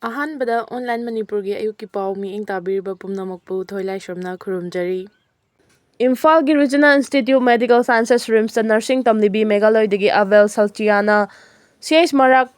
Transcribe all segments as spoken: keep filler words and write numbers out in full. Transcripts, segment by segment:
ꯑꯍꯥꯟꯕꯗ ꯑꯣꯟꯂꯥꯏꯟ ꯃꯅꯤꯄꯨꯔꯒꯤ ꯑꯌꯨꯛꯀꯤ ꯄꯥꯎ ꯃꯤꯠꯌꯦꯡ ꯇꯥꯕꯤꯔꯤꯕ ꯄꯨꯝꯅꯃꯛꯄꯨ ꯊꯣꯏꯂꯥꯏꯁ꯭ꯔꯝꯅ ꯈꯨꯔꯨꯝꯖꯔꯤ꯫ ꯏꯝꯐꯥꯜꯒꯤ Regional Institute Medical Sciences RIMSꯇ nursing ꯇꯝꯂꯤꯕꯤ ꯃꯦꯘꯥꯂꯣꯏꯗꯒꯤ ꯑꯕꯦꯜ ꯁꯜꯆꯤꯌꯥꯅ ꯁꯤ ꯑꯩꯆ ꯃꯔꯥꯛ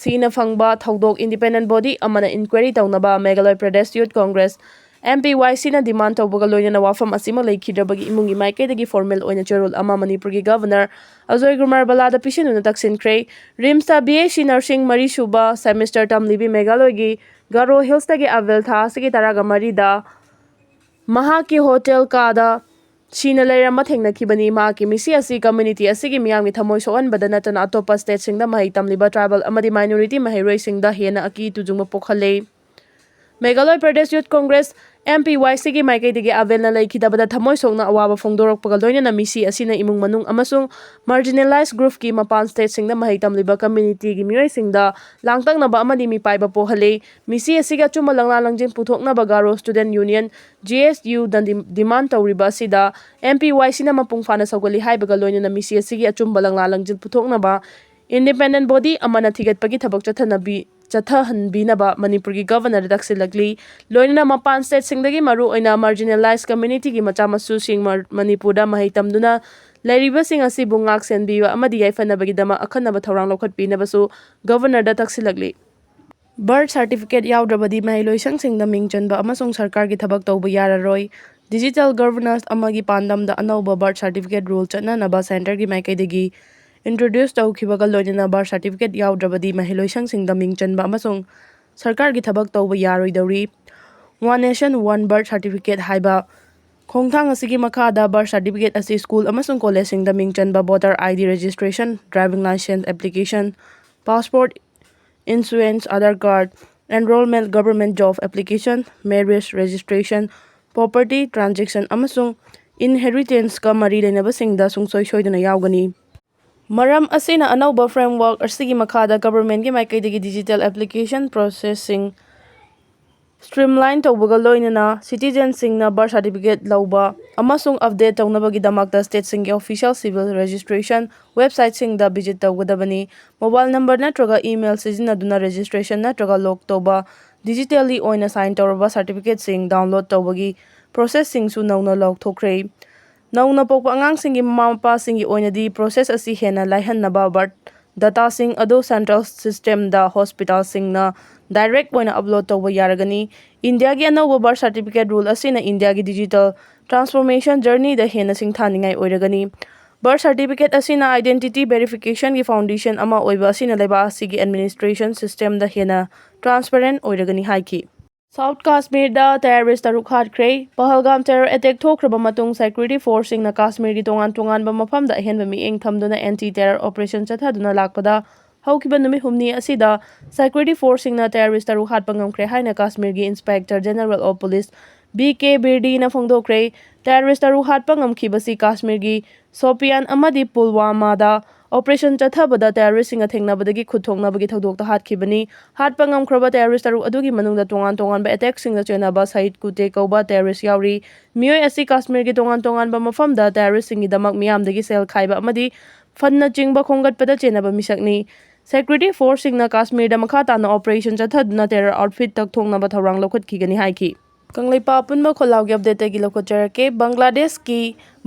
ꯁꯤꯅ ꯐꯪꯕ ꯊꯧꯗꯣꯛ independent body ꯑꯃꯅ inquiry ꯇꯧꯅꯕ Meghalaya Pradesh youth Congress, M P Y Cꯅ demand ꯇꯧꯕꯒ ꯂꯣꯏꯅꯅ ꯋꯥꯐꯝ ꯑꯁꯤꯃꯛ ꯂꯩꯈꯤꯗ꯭ꯔꯕꯒꯤ ꯏꯃꯨꯡꯒꯤ ꯃꯥꯏꯀꯩꯗꯒꯤ formal ꯑꯣꯏꯅ ꯆꯦꯔꯣꯜ ꯑꯃ ꯃꯅꯤꯄꯨꯔꯒꯤ Governor Ajoy Kumar ꯕꯂꯥꯗ ꯄꯤꯁꯤꯟꯗꯨꯅ ꯇꯛꯁꯤꯟꯈ꯭ꯔꯦ꯫ RIMSꯇ B S C nursing ꯃꯔꯤꯁꯨꯕ semester ꯇꯝꯂꯤꯕꯤ ꯃꯦꯘꯥꯂꯣꯏꯒꯤ Garo ꯍꯤꯜꯁꯇꯒꯤ ꯑꯕꯦꯜ ꯊꯥ ꯑꯁꯤꯒꯤ ꯇꯔꯥꯒ ꯃꯔꯤꯗ ꯃꯍꯥꯛꯀꯤ ꯍꯣꯇꯦꯜ ꯀꯥꯗ ꯁꯤꯅ ꯂꯩꯔꯝꯕ ꯊꯦꯡꯅꯈꯤꯕꯅꯤ꯫ ꯃꯍꯥꯛꯀꯤ ꯃꯤꯁꯤ ꯑꯁꯤ community ꯑꯁꯤꯒꯤ ꯃꯤꯌꯥꯝꯒꯤ ꯊꯃꯣꯏ ꯁꯣꯛꯍꯟꯕꯗ ꯅꯠꯇꯅ ꯑꯇꯣꯞꯄ stateꯁꯤꯡꯗ ꯃꯍꯩ ꯇꯝꯂꯤꯕ tribal ꯑꯃꯗꯤ minority ꯃꯍꯩꯔꯣꯏꯁꯤꯡꯗ ꯍꯦꯟꯅ ꯑꯀꯤ ꯇꯨꯖꯨꯡꯕ ꯄꯣꯛꯍꯜꯂꯦ꯫ Meghalaya Pradesh youth Congress, M P Y Cꯒꯤ ꯃꯥꯏꯀꯩꯗꯒꯤ ꯑꯕꯦꯜꯅ ꯂꯩꯈꯤꯗꯕꯗ ꯊꯃꯣꯏ ꯁꯣꯛꯅ ꯑꯋꯥꯕ ꯐꯣꯡꯗꯣꯔꯛꯄꯒ ꯂꯣꯏꯅꯅ ꯃꯤꯁꯤ ꯑꯁꯤꯅ ꯏꯃꯨꯡ ꯃꯅꯨꯡ ꯑꯃꯁꯨꯡ marginalized groupꯀꯤ ꯃꯄꯥꯟ stateꯁꯤꯡꯗ ꯃꯍꯩ ꯇꯝꯂꯤꯕ communityꯒꯤ ꯃꯤꯑꯣꯏꯁꯤꯡꯗ ꯂꯥꯡꯇꯛꯅꯕ ꯑꯃꯗꯤ ꯃꯤꯄꯥꯏꯕ ꯄꯣꯛꯍꯜꯂꯦ꯫ ꯃꯤꯁꯤ ꯑꯁꯤꯒꯤ ꯑꯆꯨꯝꯕ ꯂꯪꯂꯥ ꯂꯪꯖꯤꯟ ꯄꯨꯊꯣꯛꯅꯕ Garo Student Union, G S U ꯗ ꯗꯤꯝ-, demand ꯇꯧꯔꯤꯕ ꯑꯁꯤꯗ M P Y Cꯅ ꯃꯄꯨꯡ ꯐꯥꯅ ꯁꯧꯒꯠꯂꯤ ꯍꯥꯏꯕꯒ ꯂꯣꯏꯅꯅ ꯃꯤꯁꯤ ꯑꯁꯤꯒꯤ ꯑꯆꯨꯝꯕ ꯂꯪꯂꯥ ꯂꯪꯖꯤꯟ ꯄꯨꯊꯣꯛꯅꯕ independent body ꯑꯃꯅ ꯊꯤꯒꯠꯄꯒꯤ ꯊꯕꯛ ꯆꯠꯊꯅꯕꯤ-, ꯆꯠꯊꯍꯟꯕꯤꯅꯕ ꯃꯅꯤꯄꯨꯔꯒꯤ Governorꯗ ꯇꯛꯁꯤꯜꯂꯛꯂꯤ꯫ ꯂꯣꯏꯅꯅ ꯃꯄꯥꯟ stateꯁꯤꯡꯗꯒꯤ ꯃꯔꯨꯑꯣꯏꯅ marginalized communityꯒꯤ ꯃꯆꯥ ꯃꯁꯨꯁꯤꯡ ꯃ-, ꯃꯅꯤꯄꯨꯔꯗ ꯃꯍꯩ ꯇꯝꯗꯨꯅ ꯂꯩꯔꯤꯕꯁꯤꯡ ꯑꯁꯤꯕꯨ ꯉꯥꯛ ꯁꯦꯟꯕꯤꯕ ꯑꯃꯗꯤ ꯌꯥꯏꯐꯅꯕꯒꯤꯗꯃꯛ ꯑꯈꯟꯅꯕ ꯊꯧꯔꯥꯡ ꯂꯧꯈꯠꯄꯤꯅꯕꯁꯨ Governorꯗ ꯇꯛꯁꯤꯜꯂꯛꯂꯤ꯫ Birth certificate ꯌꯥꯎꯗ꯭ꯔꯕꯗꯤ ꯃꯍꯩꯂꯣꯏꯁꯪꯁꯤꯡꯗ ꯃꯤꯡ ꯆꯟꯕ ꯑꯃꯁꯨꯡ ꯁꯔꯀꯥꯔꯒꯤ ꯊꯕꯛ ꯇꯧꯕ ꯌꯥꯔꯔꯣꯏ꯫ Digital governance ꯑꯃꯒꯤ ꯄꯥꯟꯗꯝꯗ ꯑꯅꯧꯕ birth certificate rule ꯆꯠꯅꯅꯕ centreꯒꯤ ꯃꯥꯏꯀꯩꯗꯒꯤ introduce ꯇꯧꯈꯤꯕꯒ ꯂꯣꯏꯅꯅ birth certificate ꯌꯥꯎꯗ꯭ꯔꯕꯗꯤ ꯃꯍꯩꯂꯣꯏꯁꯪꯁꯤꯡꯗ ꯃꯤꯡ ꯆꯟꯕ ꯑꯃꯁꯨꯡ ꯁꯔꯀꯥꯔꯒꯤ ꯊꯕꯛ ꯇꯧꯕ ꯌꯥꯔꯣꯏꯗꯧꯔꯤ꯫ One Nation One Birth Certificate ꯍꯥꯏꯕ ꯈꯣꯡꯊꯥꯡ ꯑꯁꯤꯒꯤ ꯃꯈꯥꯗ birth certificate ꯑꯁꯤ school ꯑꯃꯁꯨꯡ collegeꯁꯤꯡꯗ ꯃꯤꯡ ꯆꯟꯕ, voter I D registration, driving license application, passport issuance, Aadhaar card, enrollment, government job application, marriage registration, property transaction ꯑꯃꯁꯨꯡ inheritanceꯀ ꯃꯔꯤ ꯂꯩꯅꯕꯁꯤꯡꯗ ꯁꯨꯡꯁꯣꯏ ꯁꯣꯏꯗꯅ ꯌꯥꯎꯒꯅꯤ꯫ ꯃꯔꯝ ꯑꯁꯤꯅ, ꯑꯅꯧꯕ framework ꯑꯁꯤꯒꯤ ꯃꯈꯥꯗ governmentꯀꯤ ꯃꯥꯏꯀꯩꯗꯒꯤ digital application processing Streamline ꯇꯧꯕꯒ ꯂꯣꯏꯅꯅ citizenꯁꯤꯡꯅ birth certificate ꯂꯧꯕ ꯑꯃꯁꯨꯡ update ꯇꯧꯅꯕꯒꯤꯗꯃꯛꯇ stateꯁꯤꯡꯒꯤ official civil registration websiteꯁꯤꯡꯗ visit ꯇꯧꯒꯗꯕꯅꯤ꯫ Mobile number ꯅꯠꯇ꯭ꯔꯒ email ꯁꯤꯖꯤꯟꯅꯗꯨꯅ registration ꯅꯠꯇ꯭ꯔꯒ log ꯇꯧꯕ, digitally ꯑꯣꯏꯅ sign ꯇꯧꯔꯕ certificateꯁꯤꯡ download ꯇꯧꯕꯒꯤ processꯁꯤꯡꯁꯨ ꯅꯧꯅ ꯂꯥꯎꯊꯣꯛꯈ꯭ꯔꯦ꯫ ꯅꯧꯅ ꯄꯣꯛꯄ ꯑꯉꯥꯡꯁꯤꯡꯒꯤ ꯃꯃꯥ ꯃꯄꯥꯁꯤꯡꯒꯤ ꯑꯣꯏꯅꯗꯤ process ꯑꯁꯤ ꯍꯦꯟꯅ ꯂꯥꯏꯍꯟꯅꯕ birth dataꯁꯤꯡ ꯑꯗꯨ central systemꯗ hospitalꯁꯤꯡꯅ direct ꯑꯣꯏꯅ upload ꯇꯧꯕ ꯌꯥꯔꯒꯅꯤ꯫ ꯏꯟꯗꯤꯌꯥꯒꯤ ꯑꯅꯧꯕ birth certificate rule ꯑꯁꯤꯅ ꯏꯟꯗꯤꯌꯥꯒꯤ digital transformation journeyꯗ ꯍꯦꯟꯅ ꯁꯤꯡꯊꯥꯅꯤꯡꯉꯥꯏ ꯑꯣꯏꯔꯒꯅꯤ꯫ Birth certificate ꯑꯁꯤꯅ identity verificationꯒꯤ foundation ꯑꯃ ꯑꯣꯏꯕ ꯑꯁꯤꯅ ꯂꯩꯕꯥꯛ ꯑꯁꯤꯒꯤ administration systemꯗ ꯍꯦꯟꯅ transparent ꯑꯣꯏꯔꯒꯅꯤ ꯍꯥꯏꯈꯤ꯫ South Kashmirꯗ terrorist ꯇꯔꯨꯛ ꯍꯥꯠꯈ꯭ꯔꯦ꯫ ꯄꯍꯜꯒꯥꯝ terror attack ꯊꯣꯛꯈ꯭ꯔꯕ ꯃꯇꯨꯡ security forceꯁꯤꯡꯅ ꯀꯥꯁꯃꯤꯔꯒꯤ ꯇꯣꯉꯥꯟ ꯇꯣꯉꯥꯟꯕ ꯃꯐꯝꯗ ꯑꯍꯦꯟꯕ ꯃꯤꯠꯌꯦꯡ ꯊꯝꯗꯨꯅ anti terror operation ꯆꯠꯊꯗꯨꯅ ꯂꯥꯛꯄꯗ ꯍꯧꯈꯤꯕ ꯅꯨꯃꯤꯠ ꯍꯨꯝꯅꯤ ꯑꯁꯤꯗ security forceꯁꯤꯡꯅ terrorist ꯇꯔꯨꯛ ꯍꯥꯠꯄ ꯉꯝꯈ꯭ꯔꯦ ꯍꯥꯏꯅ ꯀꯥꯁꯃꯤꯔꯒꯤ Inspector General of Police B K ꯕꯤꯔꯗꯤꯅ ꯐꯣꯡꯗꯣꯛꯈ꯭ꯔꯦ꯫ Terrorist ꯇꯔꯨꯛ ꯍꯥꯠꯄ ꯉꯝꯈꯤꯕꯁꯤ ꯀꯥꯁꯃꯤꯔꯒꯤ ꯁꯣꯄꯤꯌꯥꯟ ꯑꯃꯗꯤ ꯄꯨꯜꯋꯥꯃꯥꯗ operation ꯆꯠꯊꯕꯗ terroristꯁꯤꯡꯒ ꯊꯦꯡꯅꯕꯗꯒꯤ ꯈꯨꯠ ꯊꯣꯛꯅꯕꯒꯤ ꯊꯧꯗꯣꯛꯇ ꯍꯥꯠꯈꯤꯕꯅꯤ꯫ ꯍꯥꯠꯄ ꯉꯝꯈ꯭ꯔꯕ terrorist ꯇꯔꯨꯛ ꯑꯗꯨꯒꯤ ꯃꯅꯨꯡꯗ ꯇꯣꯉꯥꯟ ꯇꯣꯉꯥꯟꯕ attackꯁꯤꯡꯗ ꯆꯦꯟꯅꯕ ꯁꯌꯤꯗ ꯀꯨꯇꯦ ꯀꯧꯕ terrorist ꯌꯥꯎꯔꯤ꯫ ꯃꯤꯑꯣꯏ ꯑꯁꯤ ꯀꯥꯁꯃꯤꯔꯒꯤ ꯇꯣꯉꯥꯟ ꯇꯣꯉꯥꯟꯕ ꯃꯐꯝꯗ terroristꯁꯤꯡꯒꯤꯗꯃꯛ ꯃꯤꯌꯥꯝꯗꯒꯤ ꯁꯦꯜ ꯈꯥꯏꯕ ꯑꯃꯗꯤ fundꯅꯆꯤꯡꯕ ꯈꯣꯝꯒꯠꯄꯗ ꯆꯦꯟꯅꯕ ꯃꯤꯁꯛꯅꯤ꯫ Security forceꯁꯤꯡꯅ ꯀꯥꯁꯃꯤꯔꯗ ꯃꯈꯥ ꯇꯥꯅ operation ꯆꯠꯊꯗꯨꯅ terror outfit ꯇꯛꯊꯣꯛꯅꯕ ꯊꯧꯔꯥꯡ ꯂꯧꯈꯠꯈꯤꯒꯅꯤ ꯍꯥꯏꯈꯤ꯫ ꯀꯪꯂꯩꯄꯥꯛ ꯑꯄꯨꯟꯕ ꯈꯣꯜꯂꯥꯎꯒꯤ updateꯇꯒꯤ ꯂꯧꯈꯠꯆꯔꯛꯀꯦ꯫ ꯕꯪꯒ꯭ꯂꯥꯗꯦꯁꯀꯤ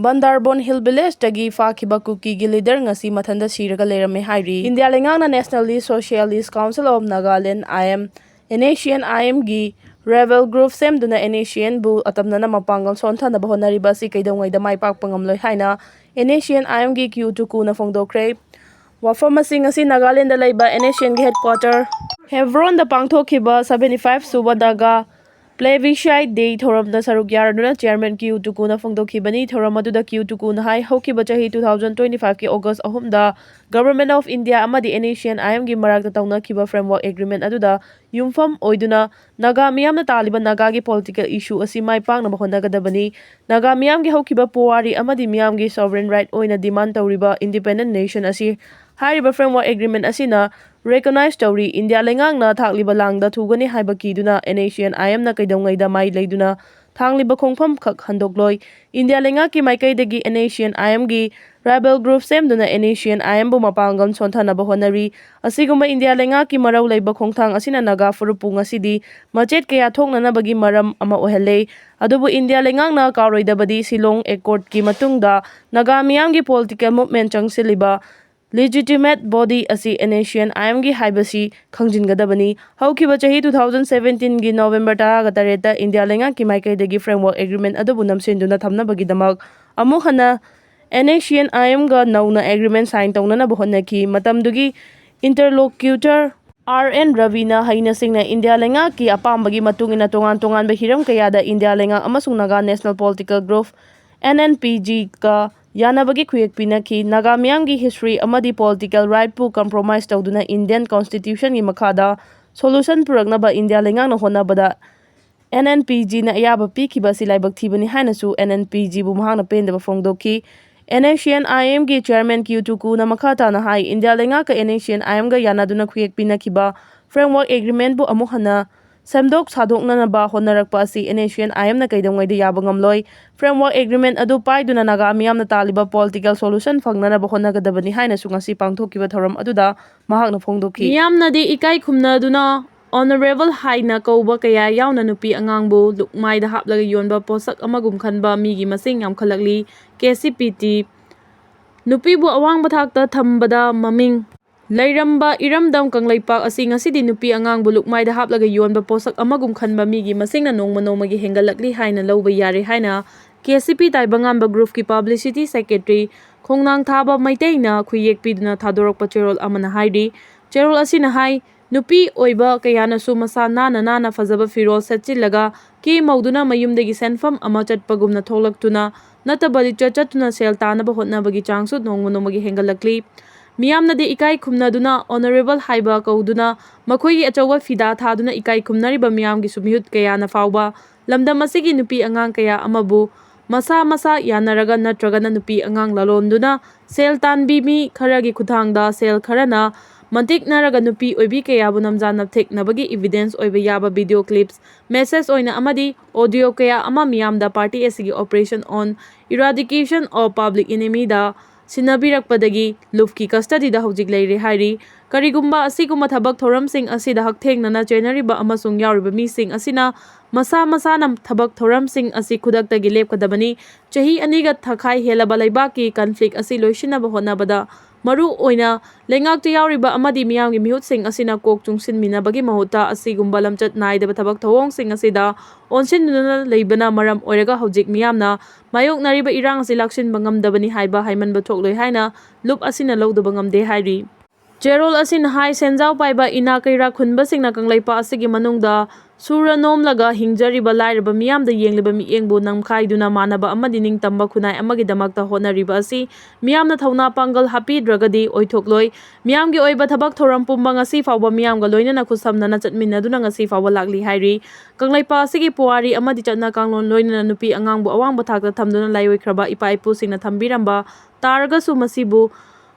ꯕꯟꯗꯥꯔꯕꯣꯟ Hill Villageꯇꯒꯤ ꯐꯥꯈꯤꯕ ꯀꯨꯀꯤꯒꯤ leader ꯉꯁꯤ ꯃꯊꯟꯇ ꯁꯤꯔꯒ ꯂꯩꯔꯝꯃꯦ ꯍꯥꯏꯔꯤ꯫ ꯏꯟꯗꯤꯌꯥ ꯂꯩꯉꯥꯛꯅ Nationalist Socialist Council of Nagaland, I M, NSCN-IMꯒꯤ rebel group ꯁꯦꯝꯗꯨꯅ NSCNꯕꯨ ꯑꯇꯝꯅꯅ ꯃꯄꯥꯡꯒꯜ ꯁꯣꯟꯊꯅꯕ ꯍꯣꯠꯅꯔꯤꯕ ꯑꯁꯤ ꯀꯩꯗꯧꯉꯩꯗ ꯃꯥꯏ ꯄꯥꯛꯄ ꯉꯝꯂꯣꯏ ꯍꯥꯏꯅ NSCN-IMꯒꯤ ꯀ꯭ꯌꯨ ꯇꯨꯀꯨꯅ ꯐꯣꯡꯗꯣꯛꯈ꯭ꯔꯦ꯫ ꯋꯥꯐꯝ ꯑꯁꯤ ꯉꯁꯤ ꯅꯥꯒꯥꯂꯦꯟꯗ ꯂꯩꯕ NSCNꯒꯤ headquarter ꯍꯦꯕ꯭ꯔꯣꯟꯗ ꯄꯥꯡꯊꯣꯛꯈꯤꯕ seventy five ꯁꯨꯕ ꯅꯥꯒꯥ Plebiscite Day ꯊꯧꯔꯝꯗ ꯁꯔꯨꯛ ꯌꯥꯔꯗꯨꯅ chairman ꯀ꯭ꯌꯨ ꯇꯨꯀꯨꯅ ꯐꯣꯡꯗꯣꯛꯈꯤꯕꯅꯤ꯫ ꯊꯧꯔꯝ ꯑꯗꯨꯗ ꯀ꯭ꯌꯨ ꯇꯨꯀꯨꯅ ꯍꯥꯏ, ꯍꯧꯈꯤꯕ ꯆꯍꯤ two thousand twenty fiveꯀꯤ August ꯑꯍꯨꯝꯗ Government of India ꯑꯃꯗꯤ NSCN-IMꯒꯤ ꯃꯔꯛꯇ ꯇꯧꯅꯈꯤꯕ framework agreement ꯑꯗꯨꯗ ꯌꯨꯝꯐꯝ ꯑꯣꯏꯗꯨꯅ ꯅꯥꯒꯥ ꯃꯤꯌꯥꯝꯅ ꯇꯥꯜꯂꯤꯕ ꯅꯥꯒꯥꯒꯤ political issue ꯑꯁꯤ ꯃꯥꯏ ꯄꯥꯛꯅꯕ ꯍꯣꯠꯅꯒꯗꯕꯅꯤ꯫ ꯅꯥꯒꯥ ꯃꯤꯌꯥꯝꯒꯤ ꯍꯧꯈꯤꯕ ꯄꯨꯋꯥꯔꯤ ꯑꯃꯗꯤ ꯃꯤꯌꯥꯝꯒꯤ sovereign right ꯑꯣꯏꯅ demand ꯇꯧꯔꯤꯕ independent nation ꯑꯁꯤ ꯍꯥꯏꯔꯤꯕ framework agreement ꯑꯁꯤꯅ recognize ꯇꯧꯔꯤ꯫ ꯏꯟꯗꯤꯌꯥ ꯂꯩꯉꯥꯛꯅ ꯊꯥꯛꯂꯤꯕ ꯂꯥꯡꯗ ꯊꯨꯒꯅꯤ ꯍꯥꯏꯕ ꯀꯤꯗꯨꯅ NSCN-IM-ꯅ ꯀꯩꯗꯧꯉꯩꯗ ꯃꯥꯏ ꯂꯩꯗꯨꯅ ꯊꯥꯡꯂꯤꯕ ꯈꯣꯡꯐꯝ ꯈꯛ ꯍꯟꯗꯣꯛꯂꯣꯏ꯫ ꯏꯟꯗꯤꯌꯥ ꯂꯩꯉꯥꯛꯀꯤ ꯃꯥꯏꯀꯩꯗꯒꯤ NSCN-IM-ꯒꯤ rival group ꯁꯦꯝꯗꯨꯅ NSCN-IM-ꯕꯨ ꯃꯄꯥꯡꯒꯜ ꯁꯣꯟꯊꯅꯕ ꯍꯣꯠꯅꯔꯤ꯫ ꯑꯁꯤꯒꯨꯝꯕ ꯏꯟꯗꯤꯌꯥ ꯂꯩꯉꯥꯛꯀꯤ ꯃꯔꯧ ꯂꯩꯕ ꯈꯣꯡꯊꯥꯡ ꯑꯁꯤꯅ ꯅꯥꯒꯥ ꯐꯨꯔꯨꯞꯄꯨ ꯉꯁꯤꯗꯤ ꯃꯆꯦꯠ ꯀꯌꯥ ꯊꯣꯛꯅꯅꯕꯒꯤ ꯃꯔꯝ ꯑꯃ ꯑꯣꯏꯍꯜꯂꯦ꯫ ꯑꯗꯨꯕꯨ ꯏꯟꯗꯤꯌꯥ ꯂꯩꯉꯥꯛꯅ ꯀꯥꯎꯔꯣꯏꯗꯕꯗꯤ ꯁꯤꯂꯣꯡ accord-ꯀꯤ ꯃꯇꯨꯡꯗ ꯅꯥꯒꯥ ꯃꯤꯌꯥꯝꯒꯤ political movement ꯆꯪꯁꯤꯜꯂꯤꯕ legitimate body ꯑꯁꯤ NSCN-IM-ꯒꯤ ꯍꯥꯏꯕꯁꯤ ꯈꯪꯖꯤꯟꯒꯗꯕꯅꯤ꯫ ꯍꯧꯈꯤꯕ ꯆꯍꯤ two thousand seventeen-ꯒꯤ November ꯇꯔꯥꯒ ꯇꯔꯦꯠꯇ ꯏꯟꯗꯤꯌꯥ ꯂꯩꯉꯥꯛꯀꯤ ꯃꯥꯏꯀꯩꯗꯒꯤ framework agreement ꯑꯗꯨꯕꯨ ꯅꯝꯁꯤꯟꯗꯨꯅ ꯊꯝꯅꯕꯒꯤꯗꯃꯛ ꯑꯃꯨꯛ ꯍꯟꯅ NSCN-IM-ꯒ ꯅꯧꯅ agreement sign ꯇꯧꯅꯅꯕ ꯍꯣꯠꯅꯈꯤ꯫ ꯃꯇꯝꯗꯨꯒꯤ interlocutor R N Ravi-ꯅ ꯍꯩꯅ ꯁꯤꯡꯅ ꯏꯟꯗꯤꯌꯥ ꯂꯩꯉꯥꯛꯀꯤ ꯑꯄꯥꯝꯕꯒꯤ ꯃꯇꯨꯡ ꯏꯟꯅ ꯇꯣꯉꯥꯟ ꯇꯣꯉꯥꯟꯕ ꯍꯤꯔꯝ ꯀꯌꯥꯗ ꯏꯟꯗꯤꯌꯥ ꯂꯩꯉꯥꯛ ꯑꯃꯁꯨꯡ Naga National Political Group, NNPG-ꯒ ꯌꯥꯅꯕꯒꯤ ꯈꯨꯌꯦꯛ ꯄꯤꯅꯈꯤ꯫ Naga ꯃꯤꯌꯥꯝꯒꯤ history ꯑꯃꯗꯤ political right-ꯄꯨ compromise ꯇꯧꯗꯨꯅ Indian Constitution-ꯒꯤ ꯃꯈꯥꯗ solution ꯄꯨꯔꯛꯅꯕ ꯏꯟꯗꯤꯌꯥ ꯂꯩꯉꯥꯛꯅ ꯍꯣꯠꯅꯕꯗ NNPG-ꯅ ꯑꯌꯥꯕ ꯄꯤꯈꯤꯕ ꯑꯁꯤ ꯂꯥꯏꯕꯛ ꯊꯤꯕꯅꯤ ꯍꯥꯏꯅꯁꯨ NNPG-ꯕꯨ ꯃꯍꯥꯛꯅ ꯄꯦꯟꯗꯕ ꯐꯣꯡꯗꯣꯛꯈꯤ꯫ NSCN-IM-ꯒꯤ chairman Kyaw Taw Kyaw-ꯅ ꯃꯈꯥ ꯇꯥꯅ ꯍꯥꯏ, ꯏꯟꯗꯤꯌꯥ ꯂꯩꯉꯥꯛꯀ NSCN-IM-ꯒ ꯌꯥꯅꯗꯨꯅ ꯈꯨꯌꯦꯛ ꯄꯤꯅꯈꯤꯕ framework agreement-ꯕꯨ ꯑꯃꯨꯛ ꯍꯟꯅ ꯁꯦꯝꯗꯣꯛ ꯁꯥꯗꯣꯛꯅꯅꯕ ꯍꯣꯠꯅꯔꯛꯄ ꯑꯁꯤ NSCN-IM-ꯅ ꯀꯩꯗꯧꯉꯩꯗ ꯌꯥꯕ ꯉꯝꯂꯣꯏ꯫ Framework agreement ꯑꯗꯨ ꯄꯥꯏꯗꯨꯅ ꯅꯥꯒꯥ ꯃꯤꯌꯥꯝꯅ ꯇꯥꯜꯂꯤꯕ political solution ꯐꯪꯅꯅꯕ ꯍꯣꯠꯅꯒꯗꯕꯅꯤ ꯍꯥꯏꯅꯁꯨ ꯉꯁꯤ ꯄꯥꯡꯊꯣꯛꯈꯤꯕ ꯊꯧꯔꯝ ꯑꯗꯨꯗ ꯃꯍꯥꯛꯅ ꯐꯣꯡꯗꯣꯛꯈꯤ꯫ ꯃꯤꯌꯥꯝꯅꯗꯤ ꯏꯀꯥꯏ ꯈꯨꯝꯅꯗꯨꯅ honourable ꯍꯥꯏꯅ ꯀꯧꯕ ꯀꯌꯥ ꯌꯥꯎꯅ ꯅꯨꯄꯤ ꯑꯉꯥꯡꯕꯨ ꯂꯨꯛꯃꯥꯏꯗ ꯍꯥꯞꯂꯒ ꯌꯣꯟꯕ ꯄꯣꯠꯁꯛ ꯑꯃꯒꯨꯝ ꯈꯟꯕ ꯃꯤꯒꯤ ꯃꯁꯤꯡ ꯌꯥꯝꯈꯠꯂꯛꯂꯤ꯫ KCPT ꯅꯨꯄꯤꯕꯨ ꯑꯋꯥꯡꯕ ꯊꯥꯛꯇ ꯊꯝꯕꯗ ꯃꯃꯤꯡ ꯂꯩꯔꯝꯕ ꯏꯔꯝꯗꯝ ꯀꯪꯂꯩꯄꯥꯛ ꯑꯁꯤ ꯉꯁꯤꯗꯤ ꯅꯨꯄꯤ ꯑꯉꯥꯡꯕꯨ ꯂꯨꯛꯃꯥꯏꯗ ꯍꯥꯞꯂꯒ ꯌꯣꯟꯕ ꯄꯣꯠꯁꯛ ꯑꯃꯒꯨꯝ ꯈꯟꯕ ꯃꯤꯒꯤ ꯃꯁꯤꯡꯅ ꯅꯣꯡꯃ ꯅꯣꯡꯃꯒꯤ ꯍꯦꯟꯒꯠꯂꯛꯂꯤ ꯍꯥꯏꯅ ꯂꯧꯕ ꯌꯥꯔꯦ ꯍꯥꯏꯅ KCP ꯇꯥꯏꯕꯪꯉꯥꯟꯕ group-ꯀꯤ publicity secretary ꯈꯣꯡꯅꯥꯡ ꯊꯥꯕ ꯃꯩꯇꯩꯅ ꯈꯨꯌꯦꯛ ꯄꯤꯗꯨꯅ ꯊꯥꯗꯣꯔꯛꯄ ꯆꯦꯔꯣꯜ ꯑꯃꯅ ꯍꯥꯏꯔꯤ꯫ ꯆꯦꯔꯣꯜ ꯑꯁꯤꯅ ꯍꯥꯏ, ꯅꯨꯄꯤ ꯑꯣꯏꯕ ꯀꯌꯥꯅꯁꯨ ꯃꯁꯥ ꯅꯥꯟꯅ ꯅꯥꯟꯅ ꯐꯖꯕ ꯐꯤꯔꯣꯜ ꯁꯦꯠꯆꯤꯜꯂꯒ ꯀꯦ ꯃꯧꯗꯨꯅ ꯃꯌꯨꯝꯗꯒꯤ ꯁꯦꯟꯐꯝ ꯑꯃ ꯆꯠꯄꯒꯨꯝꯅ ꯊꯣꯛꯂꯛꯇꯨꯅ ꯅꯠꯇꯕ ꯂꯤꯆꯠ ꯆꯠꯇꯨꯅ ꯁꯦꯜ ꯇꯥꯅꯕ ꯍꯣꯠꯅꯕꯒꯤ ꯆꯥꯡꯁꯨ ꯅꯣꯡꯃ ꯅꯣꯡꯃꯒꯤ ꯍꯦꯟꯒꯠꯂꯛꯂꯤ꯫ ꯃꯤꯌꯥꯝꯅꯗꯤ ꯏꯀꯥꯏ ꯈꯨꯝꯅꯗꯨꯅ honourable ꯍꯥꯏꯕ ꯀꯧꯗꯨꯅ ꯃꯈꯣꯏꯒꯤ ꯑꯆꯧꯕ ꯐꯤꯗꯥ ꯊꯥꯗꯨꯅ ꯏꯀꯥꯏ ꯈꯨꯝꯅꯔꯤꯕ ꯃꯤꯌꯥꯝꯒꯤꯁꯨ ꯃꯤꯍꯨꯠ ꯀꯌꯥꯅ ꯐꯥꯎꯕ ꯂꯝꯗꯝ ꯑꯁꯤꯒꯤ ꯅꯨꯄꯤ ꯑꯉꯥꯡ ꯀꯌꯥ ꯑꯃꯕꯨ ꯃꯁꯥ ꯃꯁꯥ ꯌꯥꯅꯔꯒ ꯅꯠꯇ꯭ꯔꯒꯅ ꯅꯨꯄꯤ ꯑꯉꯥꯡ ꯂꯂꯣꯟꯗꯨꯅ ꯁꯦꯜ ꯇꯥꯟꯕꯤ ꯃꯤ ꯈꯔꯒꯤ ꯈꯨꯠꯊꯥꯡꯗ ꯁꯦꯜ ꯈꯔꯅ ꯃꯟꯇꯤꯛꯅꯔꯒ ꯅꯨꯄꯤ ꯑꯣꯏꯕꯤ ꯀꯌꯥꯕꯨ ꯅꯝꯖꯥ ꯅꯞꯊꯦꯛꯅꯕꯒꯤ evidence ꯑꯣꯏꯕ ꯌꯥꯕ video clips, message ꯑꯣꯏꯅ ꯑꯃꯗꯤ audio ꯀꯌꯥ ꯑꯃ ꯃꯤꯌꯥꯝꯗ party ꯑꯁꯤꯒꯤ Operation on Eradication of Public Enemy the ꯁꯤꯟꯅꯕꯤꯔꯛꯄꯗꯒꯤ ꯂꯨꯞꯀꯤ custody ꯗ ꯍꯧꯖꯤꯛ ꯂꯩꯔꯦ ꯍꯥꯏꯔꯤ꯫ ꯀꯔꯤꯒꯨꯝꯕ ꯑꯁꯤꯒꯨꯝꯕ ꯊꯕꯛ ꯊꯧꯔꯝꯁꯤꯡ ꯑꯁꯤꯗ ꯍꯛꯊꯦꯡꯅꯅ ꯆꯦꯟꯅꯔꯤꯕ ꯑꯃꯁꯨꯡ ꯌꯥꯎꯔꯤꯕ ꯃꯤꯁꯤꯡ ꯑꯁꯤꯅ ꯃꯁꯥ ꯃꯁꯥꯅ ꯊꯕꯛ ꯊꯧꯔꯝꯁꯤꯡ ꯑꯁꯤ ꯈꯨꯗꯛꯇꯒꯤ ꯂꯦꯞꯀꯗꯕꯅꯤ꯫ ꯆꯍꯤ ꯑꯅꯤꯒ ꯇꯪꯈꯥꯏ ꯍꯦꯜꯂꯕ ꯂꯩꯕꯥꯛꯀꯤ conflict ꯑꯁꯤ ꯂꯣꯏꯁꯤꯟꯅꯕ ꯍꯣꯠꯅꯕꯗ ꯃꯔꯨ ꯑꯣꯏꯅ ꯂꯩꯉꯥꯛꯇ ꯌꯥꯎꯔꯤꯕ ꯑꯃꯗꯤ ꯃꯤꯌꯥꯝꯒꯤ ꯃꯤꯍꯨꯠꯁꯤꯡ ꯑꯁꯤꯅ ꯀꯣꯛ ꯆꯨꯡꯁꯤꯟꯃꯤꯟꯅꯕꯒꯤ ꯃꯍꯨꯠꯇ ꯑꯁꯤꯒꯨꯝꯕ ꯂꯝꯆꯠ ꯅꯥꯏꯗꯕ ꯊꯕꯛ ꯊꯧꯑꯣꯡꯁꯤꯡ ꯑꯁꯤꯗ ꯑꯣꯟꯁꯤꯟꯗꯨꯅ ꯂꯩꯕꯅ ꯃꯔꯝ ꯑꯣꯏꯔꯒ ꯍꯧꯖꯤꯛ ꯃꯤꯌꯥꯝꯅ ꯃꯥꯌꯣꯛꯅꯔꯤꯕ ꯏꯔꯥꯡ ꯑꯁꯤ ꯂꯥꯛꯁꯤꯟꯕ ꯉꯝꯗꯕꯅꯤ ꯍꯥꯏꯕ ꯍꯥꯏꯃꯟꯕ ꯊꯣꯛꯂꯣꯏ ꯍꯥꯏꯅ ꯂꯨꯞ ꯑꯁꯤꯅ ꯂꯧꯗꯕ ꯉꯝꯗꯦ ꯍꯥꯏꯔꯤ꯫ ꯆꯦꯔꯣꯜ ꯑꯁꯤꯅ ꯍꯥꯏ, ꯁꯦꯟꯖꯥꯎ ꯄꯥꯏꯕ ꯏꯅꯥꯛ ꯀꯩꯔꯥꯛ ꯈꯨꯟꯕꯁꯤꯡꯅ ꯀꯪꯂꯩꯄꯥꯛ ꯑꯁꯤꯒꯤ ꯃꯅꯨꯡꯗ ꯁꯨꯔ ꯅꯣꯝꯂꯒ ꯍꯤꯡꯖꯔꯤꯕ ꯂꯥꯏꯔꯕ ꯃꯤꯌꯥꯝꯗ ꯌꯦꯡꯂꯤꯕ ꯃꯤꯠꯌꯦꯡꯕꯨ ꯅꯝꯈꯥꯏꯗꯨꯅ ꯃꯥꯟꯅꯕ ꯑꯃꯗꯤ ꯅꯤꯡꯇꯝꯕ ꯈꯨꯟꯅꯥꯏ ꯑꯃꯒꯤꯗꯃꯛꯇ ꯍꯣꯠꯅꯔꯤꯕ ꯑꯁꯤ ꯃꯤꯌꯥꯝꯅ ꯊꯧꯅꯥ ꯄꯥꯡꯒꯜ ꯍꯥꯞꯄꯤꯗ꯭ꯔꯒꯗꯤ ꯑꯣꯏꯊꯣꯛꯂꯣꯏ꯫ ꯃꯤꯌꯥꯝꯒꯤ ꯑꯣꯏꯕ ꯊꯕꯛ ꯊꯧꯔꯝ ꯄꯨꯝꯕ ꯉꯁꯤ ꯐꯥꯎꯕ ꯃꯤꯌꯥꯝꯒ ꯂꯣꯏꯅꯅ ꯈꯨꯠꯁꯝꯅꯅ ꯆꯠꯃꯤꯟꯅꯗꯨꯅ ꯉꯁꯤ ꯐꯥꯎꯕ ꯂꯥꯛꯂꯤ ꯍꯥꯏꯔꯤ꯫ ꯀꯪꯂꯩꯄꯥꯛ ꯑꯁꯤꯒꯤ ꯄꯨꯋꯥꯔꯤ ꯑꯃꯗꯤ ꯆꯠꯅ ꯀꯥꯡꯂꯣꯟ ꯂꯣꯏꯅꯅ ꯅꯨꯄꯤ ꯑꯉꯥꯡꯕꯨ ꯑꯋꯥꯡꯕ ꯊꯥꯛꯇ ꯊꯝꯗꯨꯅ ꯂꯥꯏꯑꯣꯏꯈ꯭ꯔꯕ ꯏꯄꯥ ꯏꯄꯨꯁꯤꯡꯅ ꯊꯝꯕꯤꯔꯝꯕ ꯇꯥꯔꯒꯁꯨ ꯃꯁꯤꯕꯨ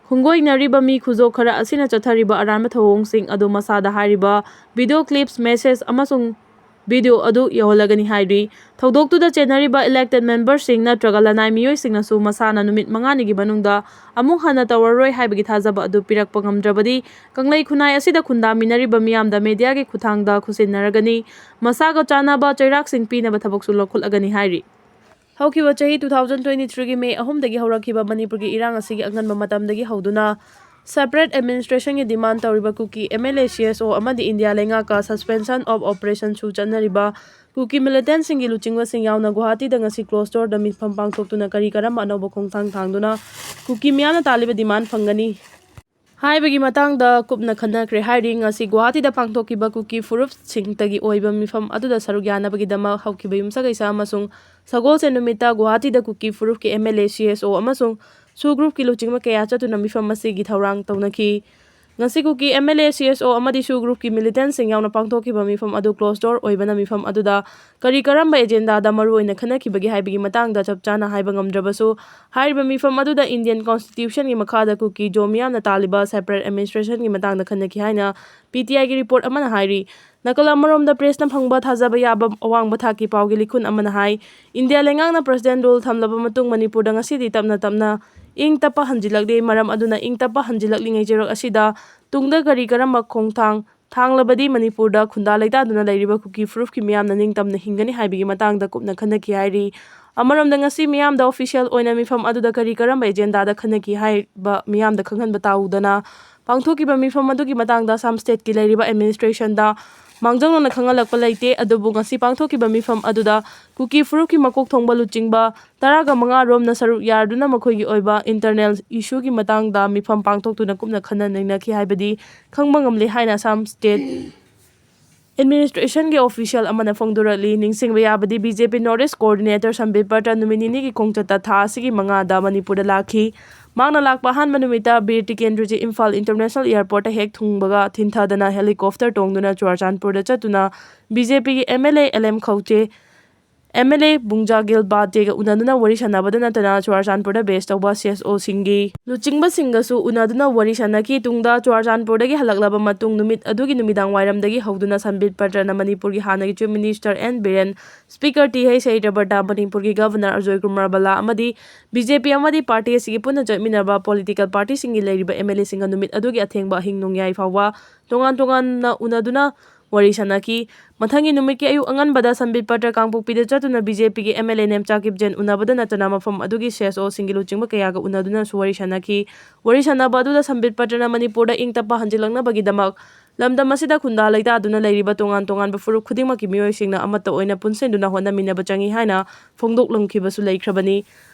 ꯍꯨꯡꯒꯣꯏꯅꯔꯤꯕ ꯃꯤ ꯈꯨꯖꯣꯛ ꯈꯔ ꯑꯁꯤꯅ ꯆꯠꯊꯔꯤꯕ ꯑꯔꯥꯟꯕ ꯊꯧꯑꯣꯡꯁꯤꯡ ꯑꯗꯨ ꯃꯁꯥꯗ ꯍꯥꯏꯔꯤꯕ video clips, message ꯑꯃꯁꯨꯡ video ꯑꯗꯨ ꯌꯧꯍꯜꯂꯒꯅꯤ ꯍꯥꯏꯔꯤ꯫ ꯊꯧꯗꯣꯛꯇꯨꯗ ꯆꯦꯟꯅꯔꯤꯕ elected memberꯁꯤꯡ ꯅꯠꯇ꯭ꯔꯒ ꯂꯅꯥꯏ ꯃꯤꯑꯣꯏꯁꯤꯡꯅꯁꯨ ꯃꯁꯥꯅ ꯅꯨꯃꯤꯠ ꯃꯉꯥꯅꯤꯒꯤ ꯃꯅꯨꯡꯗ ꯑꯃꯨꯛ ꯍꯟꯅ ꯇꯧꯔꯔꯣꯏ ꯍꯥꯏꯕꯒꯤ ꯊꯥꯖꯕ ꯑꯗꯨ ꯄꯤꯔꯛꯄ ꯉꯝꯗ꯭ꯔꯕꯗꯤ ꯀꯪꯂꯩ ꯈꯨꯟꯅꯥꯏ ꯑꯁꯤꯗ ꯈꯨꯟꯗꯥꯃꯤꯟꯅꯔꯤꯕ ꯃꯤꯌꯥꯝꯗ mediaꯒꯤ ꯈꯨꯠꯊꯥꯡꯗ ꯈꯨꯠꯁꯤꯟꯅꯔꯒꯅꯤ꯫ ꯃꯁꯥꯒ ꯆꯥꯟꯅꯕ ꯆꯩꯔꯥꯛꯁꯤꯡ ꯄꯤꯅꯕ ꯊꯕꯛꯁꯨ ꯂꯧꯈꯠꯂꯒꯅꯤ ꯍꯥꯏꯔꯤ꯫ ꯍꯧꯈꯤꯕ ꯆꯍꯤ two thousand twenty-threeꯒꯤ May ꯑꯍꯨꯝꯗꯒꯤ ꯍꯧꯔꯛꯈꯤꯕ ꯃꯅꯤꯄꯨꯔꯒꯤ ꯏꯔꯥꯡ ꯑꯁꯤꯒꯤ ꯑꯉꯟꯕ ꯃꯇꯝꯗꯒꯤ ꯍꯧꯗꯨꯅ separate administrationꯒꯤ demand ꯇꯧꯔꯤꯕ ꯀꯨꯀꯤ MLA, CSO ꯑꯃꯗꯤ ꯏꯟꯗꯤꯌꯥ ꯂꯩꯉꯥꯛꯀ suspension of operationꯁꯨ ꯆꯠꯅꯔꯤꯕ ꯀꯨꯀꯤ militantꯁꯤꯡꯒꯤ ꯂꯨꯆꯤꯡꯕꯁꯤꯡ ꯌꯥꯎꯅ ꯒꯨꯋꯥꯍꯥꯇꯤꯗ ꯉꯁꯤ closed doorꯗ ꯃꯤꯐꯝ ꯄꯥꯡꯊꯣꯛꯇꯨꯅ ꯀꯔꯤ ꯀꯔꯝꯕ ꯑꯅꯧꯕ ꯈꯣꯡꯊꯥꯡ ꯊꯥꯡꯗꯨꯅ ꯀꯨꯀꯤ ꯃꯤꯌꯥꯝꯅ ꯇꯥꯜꯂꯤꯕ demand ꯐꯪꯒꯅꯤ ꯍꯥꯏꯕꯒꯤ ꯃꯇꯥꯡꯗ ꯀꯨꯞꯅ ꯈꯟꯅꯈ꯭ꯔꯦ ꯍꯥꯏꯔꯤ꯫ ꯉꯁꯤ ꯒꯨꯋꯥꯍꯥꯇꯤꯗ ꯄꯥꯡꯊꯣꯛꯈꯤꯕ ꯀꯨꯀꯤ ꯐꯨꯔꯨꯞꯁꯤꯡꯇꯒꯤ ꯑꯣꯏꯕ ꯃꯤꯐꯝ ꯑꯗꯨꯗ ꯁꯔꯨꯛ ꯌꯥꯅꯕꯒꯤꯗꯃꯛ ꯍꯧꯈꯤꯕ ꯌꯨꯝꯁꯀꯩꯁ ꯑꯃꯁꯨꯡ ꯁꯒꯣꯜꯁꯦꯟ ꯅꯨꯃꯤꯠꯇ ꯒꯨꯋꯥꯍꯥꯇꯤꯗ ꯀꯨꯀꯤ ꯐꯨꯔꯨꯞꯀꯤ MLA, CSO ꯑꯃꯁꯨꯡ SoO groupꯀꯤ ꯂꯨꯆꯤꯡꯕ ꯀꯌꯥ ꯆꯠꯇꯨꯅ ꯃꯤꯐꯝ ꯑꯁꯤꯒꯤ ꯊꯧꯔꯥꯡ ꯇꯧꯅꯈꯤ꯫ ꯉꯁꯤ ꯀꯨꯀꯤ MLA, CSO ꯑꯃꯗꯤ SoO groupꯀꯤ militantꯁꯤꯡ ꯌꯥꯎꯅ ꯄꯥꯡꯊꯣꯛꯈꯤꯕ ꯃꯤꯐꯝ ꯑꯗꯨ closed door ꯑꯣꯏꯕꯅ ꯃꯤꯐꯝ ꯑꯗꯨꯗ ꯀꯔꯤ ꯀꯔꯝꯕ agendaꯗ ꯃꯔꯨꯑꯣꯏꯅ ꯈꯟꯅꯈꯤꯕꯒꯦ ꯍꯥꯏꯕꯒꯤ ꯃꯇꯥꯡꯗ ꯆꯞ ꯆꯥꯅ ꯍꯥꯏꯕ ꯉꯝꯗ꯭ꯔꯕꯁꯨ, ꯍꯥꯏꯔꯤꯕ ꯃꯤꯐꯝ ꯑꯗꯨꯗ Indian Constitutionꯒꯤ ꯃꯈꯥꯗ ꯀꯨꯀꯤ ꯖꯣ ꯃꯤꯌꯥꯝꯅ ꯇꯥꯜꯂꯤꯕ separate administrationꯒꯤ ꯃꯇꯥꯡꯗ ꯈꯟꯅꯈꯤ ꯍꯥꯏꯅ PTIꯒꯤ report ꯑꯃꯅ ꯍꯥꯏꯔꯤ꯫ ꯅꯥꯀꯜ ꯑꯃꯔꯣꯝꯗ pressꯅ ꯐꯪꯕ ꯊꯥꯖꯕ ꯌꯥꯕ ꯑꯋꯥꯡꯕ ꯊꯥꯛꯀꯤ ꯄꯥꯎꯒꯤ ꯂꯤꯈꯨꯟ ꯑꯃꯅ ꯍꯥꯏ, ꯏꯟꯗꯤꯌꯥ ꯂꯩꯉꯥꯛꯅ President rule ꯊꯝꯂꯕ ꯃꯇꯨꯡ ꯃꯅꯤꯄꯨꯔꯗ ꯉꯁꯤꯗꯤ ꯇꯞꯅ ꯇꯞꯅ ꯏꯪ ꯇꯞꯄ ꯍꯟꯖꯤꯜꯂꯛꯂꯤ꯫ ꯃꯔꯝ ꯑꯗꯨꯅ ꯏꯪ ꯇꯞꯄ ꯍꯟꯖꯤꯜꯂꯛꯂꯤꯉꯩ ꯆꯩꯔꯛ ꯑꯁꯤꯗ ꯇꯨꯡꯗ ꯀꯔꯤ ꯀꯔꯝꯕ ꯈꯣꯡꯊꯥꯡ ꯊꯥꯡꯂꯕꯗꯤ ꯃꯅꯤꯄꯨꯔꯗ ꯈꯨꯟꯗꯥ ꯂꯩꯇꯥꯗꯨꯅ ꯂꯩꯔꯤꯕ ꯀꯨꯀꯤ ꯐꯨꯔꯨꯞꯀꯤ ꯃꯤꯌꯥꯝꯅ ꯅꯤꯡꯇꯝꯅ ꯍꯤꯡꯒꯅꯤ ꯍꯥꯏꯕꯒꯤ ꯃꯇꯥꯡꯗ ꯀꯨꯞꯅ ꯈꯟꯅꯈꯤ ꯍꯥꯏꯔꯤ꯫ ꯑꯃꯔꯣꯝꯗ ꯉꯁꯤ ꯃꯤꯌꯥꯝꯗ official ꯑꯣꯏꯅ ꯃꯤꯐꯝ ꯑꯗꯨꯗ ꯀꯔꯤ ꯀꯔꯝꯕ agendaꯗ ꯈꯟꯅꯈꯤ ꯍꯥꯏꯕ ꯃꯤꯌꯥꯝꯗ ꯈꯪꯍꯟꯕ ꯇꯥꯎꯗꯅ ꯄꯥꯡꯊꯣꯛꯈꯤꯕ ꯃꯤꯐꯝ ꯑꯗꯨꯒꯤ ꯃꯇꯥꯡꯗ ꯑꯁꯥꯝ stateꯀꯤ ꯂꯩꯔꯤꯕ administrationꯗ ꯃꯥꯡꯖꯧꯅꯅ ꯈꯪꯍꯜꯂꯛꯄ ꯂꯩꯇꯦ꯫ ꯑꯗꯨꯕꯨ ꯉꯁꯤ ꯄꯥꯡꯊꯣꯛꯈꯤꯕ ꯃꯤꯐꯝ ꯑꯗꯨꯗ ꯀꯨꯀꯤ ꯐꯨꯔꯨꯞꯀꯤ ꯃꯀꯣꯛ ꯊꯣꯡꯕ ꯂꯨꯆꯤꯡꯕ ꯇꯔꯥꯒ ꯃꯉꯥ ꯔꯣꯝꯅ ꯁꯔꯨꯛ ꯌꯥꯗꯨꯅ ꯃꯈꯣꯏꯒꯤ ꯑꯣꯏꯕ internal issueꯒꯤ ꯃꯇꯥꯡꯗ ꯃꯤꯐꯝ ꯄꯥꯡꯊꯣꯛꯇꯨꯅ ꯀꯨꯞꯅ ꯈꯟꯅ ꯅꯩꯅꯈꯤ ꯍꯥꯏꯕꯗꯤ ꯈꯪꯕ ꯉꯝꯂꯦ ꯍꯥꯏꯅ ꯑꯁꯥꯝ state administrationꯒꯤ official ꯑꯃꯅ ꯐꯣꯡꯗꯣꯔꯛꯂꯤ꯫ ꯅꯤꯡꯁꯤꯡꯕ ꯌꯥꯕꯗꯤ, BJP North East coordinator ꯁꯝꯕꯤꯠ Patra ꯅꯨꯃꯤꯠ ꯅꯤꯅꯤꯒꯤ ꯈꯣꯡꯆꯠꯇ ꯊꯥ ꯑꯁꯤꯒꯤ ꯃꯉꯥꯗ ꯃꯅꯤꯄꯨꯔꯗ ꯂꯥꯛꯈꯤ꯫ ꯃꯍꯥꯛꯅ ꯂꯥꯛꯄ ꯑꯍꯥꯟꯕ ꯅꯨꯃꯤꯠꯇ ꯕꯤꯔ ꯇꯤꯀꯦꯟꯗ꯭ꯔꯖꯤꯠ ꯏꯝꯐꯥꯜ international airportꯇ ꯍꯦꯛ ꯊꯨꯡꯕꯒ ꯊꯤꯟꯊꯗꯅ helicopter ꯇꯣꯡꯗꯨꯅ ꯆꯨꯔꯥꯆꯥꯟꯄꯨꯔꯗ ꯆꯠꯇꯨꯅ BJPꯒꯤ MLA LM ꯈꯧꯆꯦ, MLA ꯕꯨꯡꯖꯥꯒꯤꯜ ꯕꯥꯇꯦꯒ ꯎꯅꯗꯨꯅ ꯋꯥꯔꯤ ꯁꯥꯟꯅꯕꯗ ꯅꯠꯇꯅ ꯆꯨꯔꯥꯆꯥꯟꯄꯨꯔꯗ base ꯇꯧꯕ CSOꯁꯤꯡꯒꯤ ꯂꯨꯆꯤꯡꯕꯁꯤꯡꯒꯁꯨ ꯎꯅꯗꯨꯅ ꯋꯥꯔꯤ ꯁꯥꯟꯅꯈꯤ꯫ ꯇꯨꯡꯗ ꯆꯨꯔꯥꯆꯥꯟꯄꯨꯔꯗꯒꯤ ꯍꯜꯂꯛꯂꯕ ꯃꯇꯨꯡ ꯅꯨꯃꯤꯠ ꯑꯗꯨꯒꯤ ꯅꯨꯃꯤꯗꯥꯡ ꯋꯥꯏꯔꯝꯗꯒꯤ ꯍꯧꯗꯨꯅ ꯁꯝꯕꯤꯠ ꯄꯇ꯭ꯔꯅ ꯃꯅꯤꯄꯨꯔꯒꯤ ꯍꯥꯟꯅꯒꯤ Chief Minister N Biren, Speaker T H Satyabrata, ꯃꯅꯤꯄꯨꯔꯒꯤ Governor ꯑꯖꯣꯏ ꯀꯨꯃꯥꯔ ꯕꯂꯥ ꯑꯃꯗꯤ BJP ꯑꯃꯗꯤ party ꯑꯁꯤꯒꯤ ꯄꯨꯟꯅ ꯆꯠꯃꯤꯟꯅꯕ political partyꯁꯤꯡꯒꯤ ꯂꯩꯔꯤꯕ MLAꯁꯤꯡꯒ ꯅꯨꯃꯤꯠ ꯑꯗꯨꯒꯤ ꯑꯊꯦꯡꯕ ꯑꯍꯤꯡ ꯅꯣꯡꯌꯥꯏ ꯐꯥꯎꯕ ꯇꯣꯉꯥꯟ ꯇꯣꯉꯥꯟꯅ ꯎꯅꯗꯨꯅ ꯋꯥꯔꯤ ꯁꯥꯟꯅꯈꯤ꯫ ꯃꯊꯪꯒꯤ ꯅꯨꯃꯤꯠꯀꯤ ꯑꯌꯨꯛ ꯑꯉꯟꯕꯗ ꯁꯝꯕꯤꯠ ꯄꯇ꯭ꯔ ꯀꯥꯡꯄꯣꯛꯄꯤꯗ ꯆꯠꯇꯨꯅ BJPꯒꯤ MLA ꯅꯦꯝꯆꯥ ꯀꯤꯞꯖꯦꯟ ꯎꯅꯕꯗ ꯅꯠꯇꯅ ꯃꯐꯝ ꯑꯗꯨꯒꯤ CSOꯁꯤꯡꯒꯤ ꯂꯨꯆꯤꯡꯕ ꯀꯌꯥꯒ ꯎꯅꯗꯨꯅꯁꯨ ꯋꯥꯔꯤ ꯁꯥꯟꯅꯈꯤ꯫ ꯋꯥꯔꯤ ꯁꯥꯟꯅꯕ ꯑꯗꯨꯗ ꯁꯝꯕꯤꯠ ꯄꯇ꯭ꯔꯅ ꯃꯅꯤꯄꯨꯔꯗ ꯏꯪ ꯇꯞꯄ ꯍꯟꯖꯤꯜꯂꯛꯅꯕꯒꯤꯗꯃꯛ ꯂꯝꯗꯝ ꯑꯁꯤꯗ ꯈꯨꯟꯗꯥ ꯂꯩꯇꯥꯗꯨꯅ ꯂꯩꯔꯤꯕ ꯇꯣꯉꯥꯟ ꯇꯣꯉꯥꯟꯕ ꯐꯨꯔꯨꯞ ꯈꯨꯗꯤꯡꯃꯛꯀꯤ ꯃꯤꯑꯣꯏꯁꯤꯡꯅ ꯑꯃꯠꯇ ꯑꯣꯏꯅ ꯄꯨꯟꯁꯤꯟꯗꯨꯅ ꯍꯣꯠꯅꯃꯤꯟꯅꯕ ꯆꯪꯏ ꯍꯥꯏꯅ ꯐꯣꯡꯗꯣꯛꯂꯝꯈꯤꯕꯁꯨ ꯂꯩꯈ꯭ꯔꯕꯅꯤ꯫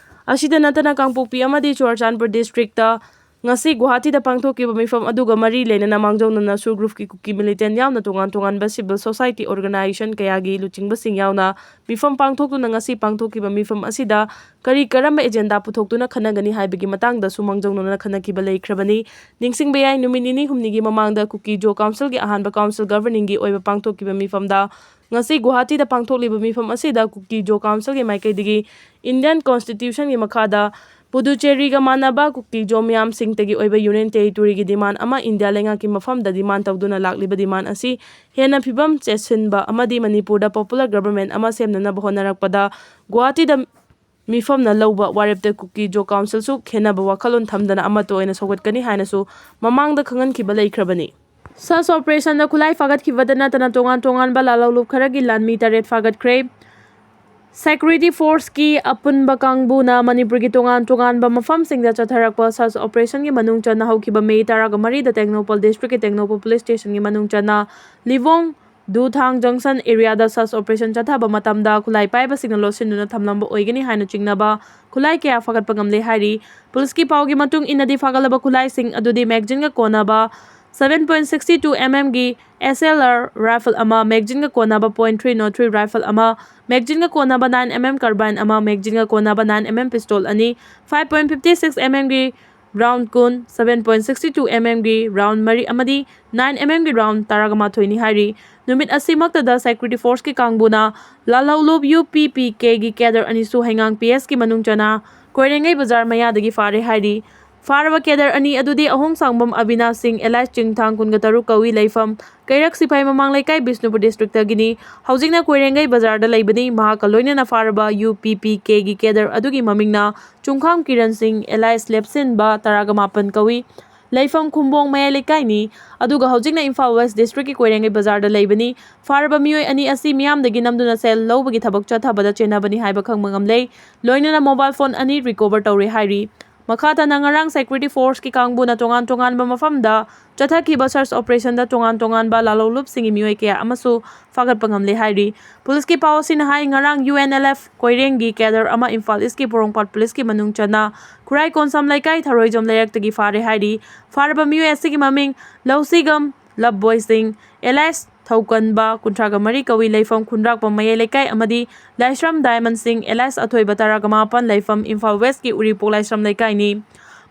ꯑꯁꯤꯗ ꯅꯠꯇꯅ ꯀꯥꯡꯄꯣꯛꯄꯤ ꯑꯃꯗꯤ ꯆꯨꯔꯥꯆꯥꯟꯄꯨꯔ districtꯇ ꯉꯁꯤ ꯒꯨꯋꯥꯍꯥꯇꯤꯗ ꯄꯥꯡꯊꯣꯛꯈꯤꯕ ꯃꯤꯐꯝ ꯑꯗꯨꯒ ꯃꯔꯤ ꯂꯩꯅꯅ ꯃꯥꯡꯖꯧꯅꯅ ꯁꯨ ꯒ꯭ꯔꯨꯞꯀꯤ ꯀꯨꯀꯤ ꯃꯤꯂꯤꯇꯦꯟ ꯌꯥꯎꯅ ꯇꯣꯉꯥꯟ ꯇꯣꯉꯥꯟꯕ ꯁꯤꯚꯤꯜ ꯁꯣꯁꯥꯏꯇꯤ ꯑꯣꯔꯒꯅꯥꯏꯖꯦꯁꯟ ꯀꯌꯥꯒꯤ ꯂꯨꯆꯤꯡꯕꯁꯤꯡ ꯌꯥꯎꯅ ꯃꯤꯐꯝ ꯄꯥꯡꯊꯣꯛꯇꯨꯅ ꯉꯁꯤ ꯄꯥꯡꯊꯣꯛꯈꯤꯕ ꯃꯤꯐꯝ ꯑꯁꯤꯗ ꯀꯔꯤ ꯀꯔꯝꯕ ꯑꯦꯖꯦꯟꯗꯥ ꯄꯨꯊꯣꯛꯇꯨꯅ ꯈꯟꯅꯒꯅꯤ ꯍꯥꯏꯕꯒꯤ ꯃꯇꯥꯡꯗꯁꯨ ꯃꯥꯡꯖꯧꯅꯅ ꯈꯟꯅꯈꯤꯕ ꯂꯩꯈ꯭ꯔꯕꯅꯤ꯫ ꯅꯤꯡꯁꯤꯡꯕ ꯌꯥꯏ, ꯅꯨꯃꯤꯠ ꯅꯤꯅꯤ ꯍꯨꯝꯅꯤꯒꯤ ꯃꯃꯥꯡꯗ ꯀꯨꯀꯤ ꯖꯣ ꯀꯥꯎꯟꯁꯤꯜꯒꯤ ꯑꯍꯥꯟꯕ ꯀꯥꯎꯟꯁꯤꯜ ꯒꯕꯔꯅꯤꯡꯒꯤ ꯑꯣꯏꯕ ꯄꯥꯡꯊꯣꯛꯈꯤꯕ ꯃꯤꯐꯝꯗ ꯉꯁꯤ ꯒꯨꯋꯥꯍꯥꯇꯤꯗ ꯄꯥꯡꯊꯣꯛꯂꯤꯕ ꯃꯤꯐꯝ ꯑꯁꯤꯗ ꯀꯨꯀꯤ ꯖꯣ ꯀꯥꯎꯟꯁꯤꯜꯒꯤ ꯃꯥꯏꯀꯩꯗꯒꯤ ꯏꯟꯗꯤꯌꯟ ꯀꯣꯟꯁꯇꯤꯇ꯭ꯌꯨꯁꯟꯒꯤ ꯃꯈꯥꯗ ꯄꯨꯗꯨꯆꯦꯔꯤꯒ ꯃꯥꯟꯅꯕ ꯀꯨꯀꯤ ꯖꯣ ꯃꯤꯌꯥꯝꯁꯤꯡꯇꯒꯤ ꯑꯣꯏꯕ ꯌꯨꯅꯤꯌꯟ ꯇꯦꯔꯤꯇꯣꯔꯤꯒꯤ ꯗꯤꯃꯥꯟ ꯑꯃ ꯏꯟꯗꯤꯌꯥ ꯂꯩꯉꯥꯛꯀꯤ ꯃꯐꯝꯗ ꯗꯤꯃꯥꯟ ꯇꯧꯗꯨꯅ ꯂꯥꯛꯂꯤꯕ ꯗꯤꯃꯥꯟ ꯑꯁꯤ ꯍꯦꯟꯅ ꯐꯤꯕꯝ ꯆꯦꯠꯁꯤꯟꯕ ꯑꯃꯗꯤ ꯃꯅꯤꯄꯨꯔꯗ ꯄꯣꯄꯨꯂꯔ ꯒꯕꯔꯃꯦꯟ ꯑꯃ ꯁꯦꯝꯅꯅꯕ ꯍꯣꯠꯅꯔꯛꯄꯗ ꯒꯨꯋꯥꯍꯥꯇꯤꯗ ꯃꯤꯐꯝꯅ ꯂꯧꯕ ꯋꯥꯔꯦꯞꯇ ꯀꯨꯀꯤ ꯖꯣ ꯀꯥꯎꯟꯁꯤꯜꯁꯨ ꯈꯦꯟꯅꯕ ꯋꯥꯈꯜꯂꯣꯟ ꯊꯝꯗꯅ ꯑꯃꯠꯇ ꯑꯣꯏꯅ ꯁꯧꯒꯠꯀꯅꯤ ꯍꯥꯏꯅꯁꯨ ꯃꯃꯥꯡꯗ ꯈꯪꯍꯟꯈꯤꯕ ꯂꯩꯈ꯭ꯔꯕꯅꯤ꯫ ꯁꯔꯆ ꯑꯣꯄꯔꯦꯁꯟꯗ ꯈꯨꯠꯂꯥꯏ ꯐꯥꯒꯠꯈꯤꯕꯗ ꯅꯠꯇꯅ ꯇꯣꯉꯥꯟ ꯇꯣꯉꯥꯟꯕ ꯂꯥꯜꯍꯧꯂꯨꯞ ꯈꯔꯒꯤ ꯂꯥꯟꯃꯤ ꯇꯔꯦꯠ ꯐꯥꯒꯠꯈ꯭ꯔꯦ꯫ ꯁꯦꯀ꯭ꯌꯨꯔꯤꯇꯤ ꯐꯣꯔꯁꯀꯤ ꯑꯄꯨꯟꯕ ꯀꯥꯡꯕꯨꯅ ꯃꯅꯤꯄꯨꯔꯒꯤ ꯇꯣꯉꯥꯟ ꯇꯣꯉꯥꯟꯕ ꯃꯐꯝꯁꯤꯡꯗ ꯆꯠꯊꯔꯛꯄ ꯁꯔꯆ ꯑꯣꯄꯔꯦꯁꯟꯒꯤ ꯃꯅꯨꯡ ꯆꯟꯅ ꯍꯧꯈꯤꯕ ꯃꯦ ꯇꯔꯥꯃꯔꯤꯗ ꯇꯦꯡꯅꯧꯄꯜ ꯗꯤꯁꯇ꯭ꯔꯤꯛꯀꯤ ꯇꯦꯡꯅꯧꯄꯜ ꯄꯨꯂꯤꯁ ꯁ꯭ꯇꯦꯁꯟꯒꯤ ꯃꯅꯨꯡ ꯆꯟꯅ ꯂꯤꯋꯣꯡ ꯗꯨꯊꯥꯡ ꯖꯪꯁꯟ ꯑꯦꯔꯤꯌꯥꯗ ꯁꯔꯆ ꯑꯣꯄꯔꯦꯁꯟ ꯆꯠꯊꯕ ꯃꯇꯝꯗ ꯈꯨꯠꯂꯥꯏ ꯄꯥꯏꯕꯁꯤꯡꯅ ꯂꯣꯠꯁꯤꯟꯗꯨꯅ ꯊꯝꯂꯝꯕ ꯑꯣꯏꯒꯅꯤ ꯍꯥꯏꯅ ꯆꯤꯡꯅꯕ ꯈꯨꯠꯂꯥꯏ ꯀꯌꯥ ꯐꯥꯒꯠꯄ ꯉꯝꯂꯦ ꯍꯥꯏꯔꯤ꯫ ꯄꯨꯂꯤꯁꯀꯤ ꯄꯥꯎꯒꯤ ꯃꯇꯨꯡ ꯏꯟꯅꯗꯤ, ꯐꯥꯒꯠꯂꯕ ꯈꯨꯠꯂꯥꯏꯁꯤꯡ ꯑꯗꯨꯗꯤ ꯃꯦꯒꯖꯤꯟꯒ ꯀꯣꯟꯅꯕ seven point sixty two mm ꯒꯤ S L R rifle ꯑꯃ, ꯃꯦꯒꯖꯤꯟꯒ ꯀꯣꯟꯅꯕ point three zero three rifle ꯑꯃ, ꯃꯦꯒꯖꯤꯟꯒ ꯀꯣꯟꯅꯕ nine mm carbine ꯑꯃ, ꯃꯦꯒꯖꯤꯟꯒ ꯀꯣꯟꯅꯕ nine mm pistol ꯑꯅꯤ, five point fifty six mm ꯒꯤ round ꯀꯨꯟ, seven point sixty two mm ꯒꯤ round ꯃꯔꯤ ꯑꯃꯗꯤ nine mm ꯒꯤ round ꯇꯔꯥꯃꯥꯊꯣꯏꯅꯤ ꯍꯥꯏꯔꯤ꯫ ꯅꯨꯃꯤꯠ ꯑꯁꯤꯃꯛꯇꯗ ꯁꯦꯀ꯭ꯌꯨꯔꯤꯇꯤ ꯐꯣꯔꯁꯀꯤ ꯀꯥꯡꯕꯨꯅ ꯂꯥꯜꯍꯧꯂꯨꯞ U P P K ꯒꯤ cadre ꯑꯅꯤꯁꯨ ꯍꯩꯉꯥꯡ P S ꯀꯤ ꯃꯅꯨꯡ ꯆꯟꯅ ꯀꯣꯏꯔꯦꯡꯒꯩ ꯕꯖꯥꯔ ꯃꯌꯥꯗꯒꯤ ꯐꯥꯔꯦ ꯍꯥꯏꯔꯤ꯫ ꯐꯥꯔꯕ cadre ꯑꯅꯤ ꯑꯗꯨꯗꯤ ꯑꯍꯣꯡꯁꯥꯡꯕꯝ ꯑꯕꯤꯅꯥꯁ ꯁꯤꯡ alias ꯆꯤꯡꯊꯥꯡ ꯀꯨꯟꯒ ꯇꯔꯨꯛ ꯀꯧꯏ, ꯂꯩꯐꯝ ꯀꯩꯔꯛ ꯁꯤꯐꯥꯏ ꯃꯃꯥꯡ ꯂꯩꯀꯥꯏ, ꯕꯤꯁꯅꯨꯄꯨꯔ ꯗꯤꯁꯇ꯭ꯔꯤꯛꯇꯒꯤꯅꯤ꯫ ꯍꯧꯖꯤꯛꯅ ꯀꯣꯏꯔꯦꯡꯒꯩ ꯕꯖꯥꯔꯗ ꯂꯩꯕꯅꯤ꯫ ꯃꯍꯥꯛꯀ ꯂꯣꯏꯅꯅ ꯐꯥꯔꯕ U P P K ꯒꯤ cadre ꯑꯗꯨꯒꯤ ꯃꯃꯤꯡꯅ ꯆꯨꯡꯈꯥꯝ ꯀꯤꯔꯟ ꯁꯤꯡ alias ꯂꯦꯞꯁꯤꯟꯕ ꯇꯔꯥꯃꯥꯄꯟ ꯀꯧꯏ꯫ ꯂꯩꯐꯝ ꯈꯨꯝꯕꯣꯡ ꯃꯌꯥꯏ ꯂꯩꯀꯥꯏꯅꯤ꯫ ꯑꯗꯨꯒ ꯍꯧꯖꯤꯛꯅ ꯏꯝꯐꯥꯜ ꯋꯦꯁ ꯗꯤꯁꯇ꯭ꯔꯤꯛꯀꯤ ꯀꯣꯏꯔꯦꯡꯒꯩ ꯕꯖꯥꯔꯗ ꯂꯩꯕꯅꯤ꯫ ꯐꯥꯔꯕ ꯃꯤꯑꯣꯏ ꯑꯅꯤ ꯑꯁꯤ ꯃꯤꯌꯥꯝꯗꯒꯤ ꯅꯝꯗꯨꯅ ꯁꯦꯜ ꯂꯧꯕꯒꯤ ꯊꯕꯛ ꯆꯠꯊꯕꯗ ꯆꯦꯟꯅꯕꯅꯤ ꯍꯥꯏꯕ ꯈꯪꯕ ꯉꯝꯂꯦ꯫ ꯂꯣꯏꯅꯅ mobile phone ꯑꯅꯤ recover ꯇꯧꯔꯦ ꯍꯥꯏꯔꯤ꯫ ꯃꯈꯥ ꯇꯥꯅ ꯉꯔꯥꯡ security forceꯀꯤ ꯀꯥꯡꯕꯨꯅ ꯇꯣꯉꯥꯟ ꯇꯣꯉꯥꯟꯕ ꯃꯐꯝꯗ ꯆꯠꯊꯈꯤꯕ search operationꯗ ꯇꯣꯉꯥꯟ ꯇꯣꯉꯥꯟꯕ ꯂꯥꯜꯍꯧꯂꯨꯞꯁꯤꯡꯒꯤ ꯃꯤꯑꯣꯏ ꯀꯌꯥ ꯑꯃꯁꯨ ꯐꯥꯒꯠꯄ ꯉꯝꯂꯦ ꯍꯥꯏꯔꯤ꯫ Policeꯀꯤ ꯄꯥꯎꯁꯤꯅ ꯍꯥꯏ, ꯉꯔꯥꯡ UNLF ꯀꯣꯏꯔꯦꯡꯒꯤ cadre ꯑꯃ ꯏꯝꯐꯥꯜ Eastꯀꯤ ꯄꯣꯔꯣꯝꯄꯥꯠ policeꯀꯤ ꯃꯅꯨꯡ ꯆꯟꯅ ꯈꯨꯔꯥꯏ ꯀꯣꯟꯁꯥꯝ ꯂꯩꯀꯥꯏ ꯊꯔꯣꯏꯖꯝ ꯂꯩꯔꯛꯇꯒꯤ ꯐꯥꯔꯦ ꯍꯥꯏꯔꯤ꯫ ꯐꯥꯔꯕ ꯃꯤꯑꯣꯏ ꯑꯁꯤꯒꯤ ꯃꯃꯤꯡ ꯂꯧꯁꯤꯒꯝ ꯂꯞꯕꯣꯏ ꯁꯤꯡ, alias ꯊꯧꯀꯟꯕ, ꯀꯨꯟꯊ꯭ꯔꯥꯒ ꯃꯔꯤ ꯀꯧꯏ, ꯂꯩꯐꯝ ꯈꯨꯟꯗ꯭ꯔꯥꯛꯄꯝ ꯃꯌꯥꯏ ꯂꯩꯀꯥꯏ, ꯑꯃꯗꯤ ꯂꯥꯏꯁ꯭ꯔꯝ ꯗꯥꯏꯃꯟ ꯁꯤꯡ, alias ꯑꯊꯣꯏꯕ, ꯇꯔꯥꯒ ꯃꯥꯄꯟ, ꯂꯩꯐꯝ ꯏꯝꯐꯥꯜ Westꯀꯤ ꯎꯔꯤꯄꯣꯛ ꯂꯥꯏꯁ꯭ꯔꯝ ꯂꯩꯀꯥꯏꯅꯤ꯫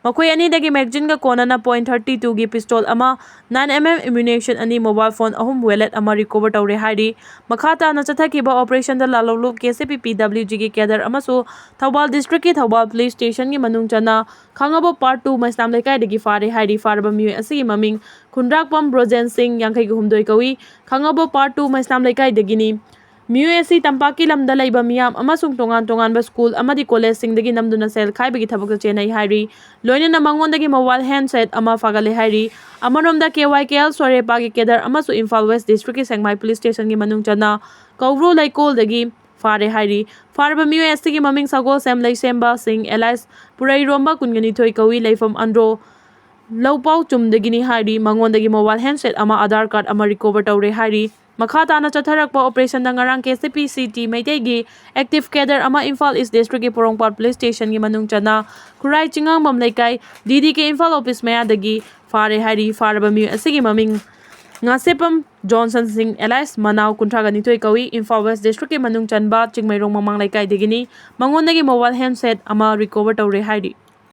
ꯃꯈꯣꯏ ꯑꯅꯤꯗꯒꯤ magazineꯒ ꯀꯣꯟꯅꯅ point thirty twoꯒꯤ pistol ꯑꯃ, nine MM ammunition ꯑꯅꯤ, mobile phone ꯑꯍꯨꯝ, wallet ꯑꯃ recover ꯇꯧꯔꯦ ꯍꯥꯏꯔꯤ꯫ ꯃꯈꯥ ꯇꯥꯅ ꯆꯠꯊꯈꯤꯕ operationꯗ ꯂꯥꯜꯍꯧꯂꯨꯞ KCP PWGꯒꯤ cadre ꯑꯃꯁꯨ ꯊꯧꯕꯥꯜ districtꯀꯤ ꯊꯧꯕꯥꯜ police stationꯒꯤ ꯃꯅꯨꯡ ꯆꯟꯅ ꯈꯥꯡꯉꯕꯣꯛ part two ꯃꯩꯁꯅꯥꯝ ꯂꯩꯀꯥꯏꯗꯒꯤ ꯐꯥꯔꯦ ꯍꯥꯏꯔꯤ꯫ ꯐꯥꯔꯕ ꯃꯤꯑꯣꯏ ꯑꯁꯤꯒꯤ ꯃꯃꯤꯡ ꯈꯨꯟꯗ꯭ꯔꯥꯛꯄꯝ ꯕ꯭ꯔꯣꯖꯦꯟ ꯁꯤꯡ, ꯌꯥꯡꯈꯩꯒ ꯍꯨꯝꯗꯣꯏ ꯀꯧꯏ, ꯈꯥꯡꯉꯕꯣꯛ part two ꯃꯩꯁꯅꯥꯝ ꯂꯩꯀꯥꯏꯗꯒꯤꯅꯤ꯫ ꯃꯤꯑꯣꯏ ꯑꯁꯤ ꯇꯝꯄꯥꯛꯀꯤ ꯂꯝꯗ ꯂꯩꯕ ꯃꯤꯌꯥꯝ ꯑꯃꯁꯨꯡ ꯇꯣꯉꯥꯟ ꯇꯣꯉꯥꯟꯕ school ꯑꯃꯗꯤ collegeꯁꯤꯡꯗꯒꯤ ꯅꯝꯗꯨꯅ ꯁꯦꯜ ꯈꯥꯏꯕꯒꯤ ꯊꯕꯛꯇ ꯆꯦꯟꯅꯩ ꯍꯥꯏꯔꯤ꯫ ꯂꯣꯏꯅꯅ ꯃꯉꯣꯟꯗꯒꯤ mobile handset ꯑꯃ ꯐꯥꯒꯠꯂꯦ ꯍꯥꯏꯔꯤ꯫ ꯑꯃꯔꯣꯝꯗ KYKL ꯁꯣꯔꯦꯄꯥꯒꯤ cadre ꯑꯃꯁꯨ ꯏꯝꯐꯥꯜ West districtꯀꯤ ꯁꯦꯡꯃꯥꯏ police stationꯒꯤ ꯃꯅꯨꯡ ꯆꯟꯅ ꯀꯧꯕ꯭ꯔꯨ ꯂꯩꯀꯣꯜꯗꯒꯤ ꯐꯥꯔꯦ ꯍꯥꯏꯔꯤ꯫ ꯐꯥꯔꯕ ꯃꯤꯑꯣꯏ ꯑꯁꯤꯒꯤ ꯃꯃꯤꯡ ꯁꯒꯣꯜꯁꯦꯝ ꯂꯩꯁꯦꯝꯕ ꯁꯤꯡ, alias ꯄꯨꯔꯩꯔꯣꯝꯕ, ꯀꯨꯟꯒ ꯅꯤꯊꯣꯏ ꯀꯧꯏ, ꯂꯩꯐꯝ ꯑꯟꯗ꯭ꯔꯣ ꯂꯧꯄꯥꯎ ꯆꯨꯝꯗꯒꯤꯅꯤ ꯍꯥꯏꯔꯤ꯫ ꯃꯉꯣꯟꯗꯒꯤ mobile handset ꯑꯃ, Aadhaar card ꯑꯃ recover ꯇꯧꯔꯦ ꯍꯥꯏꯔꯤ꯫ ꯃꯈꯥ ꯇꯥꯅ ꯆꯠꯊꯔꯛꯄ operationꯗ ꯉꯔꯥꯡ KCP CT ꯃꯩꯇꯩꯒꯤ active cadre ꯑꯃ ꯏꯝꯐꯥꯜ East districtꯀꯤ ꯄꯣꯔꯣꯝꯄꯥꯠ police stationꯒꯤ ꯃꯅꯨꯡ ꯆꯟꯅ ꯈꯨꯔꯥꯏ ꯆꯤꯉꯥꯡꯕꯝ ꯂꯩꯀꯥꯏ DDK ꯏꯝꯐꯥꯜ office ꯃꯌꯥꯗꯒꯤ ꯐꯥꯔꯦ ꯍꯥꯏꯔꯤ꯫ ꯐꯥꯔꯕ ꯃꯤꯑꯣꯏ ꯑꯁꯤꯒꯤ ꯃꯃꯤꯡ ꯉꯥꯁꯦꯞꯄꯝ ꯖꯣꯟꯁꯟ ꯁꯤꯡ, alias ꯃꯅꯥꯎ, ꯀꯨꯟꯊ꯭ꯔꯥꯒ ꯅꯤꯊꯣꯏ ꯀꯧꯏ, ꯏꯝꯐꯥꯜ West districtꯀꯤ ꯃꯅꯨꯡ ꯆꯟꯕ ꯆꯤꯡꯃꯩꯔꯣꯡ ꯃꯃꯥꯡ ꯂꯩꯀꯥꯏꯗꯒꯤꯅꯤ꯫ ꯃꯉꯣꯟꯗꯒꯤ mobile handset ꯑꯃ recover ꯇꯧꯔꯦ ꯍꯥꯏꯔꯤ꯫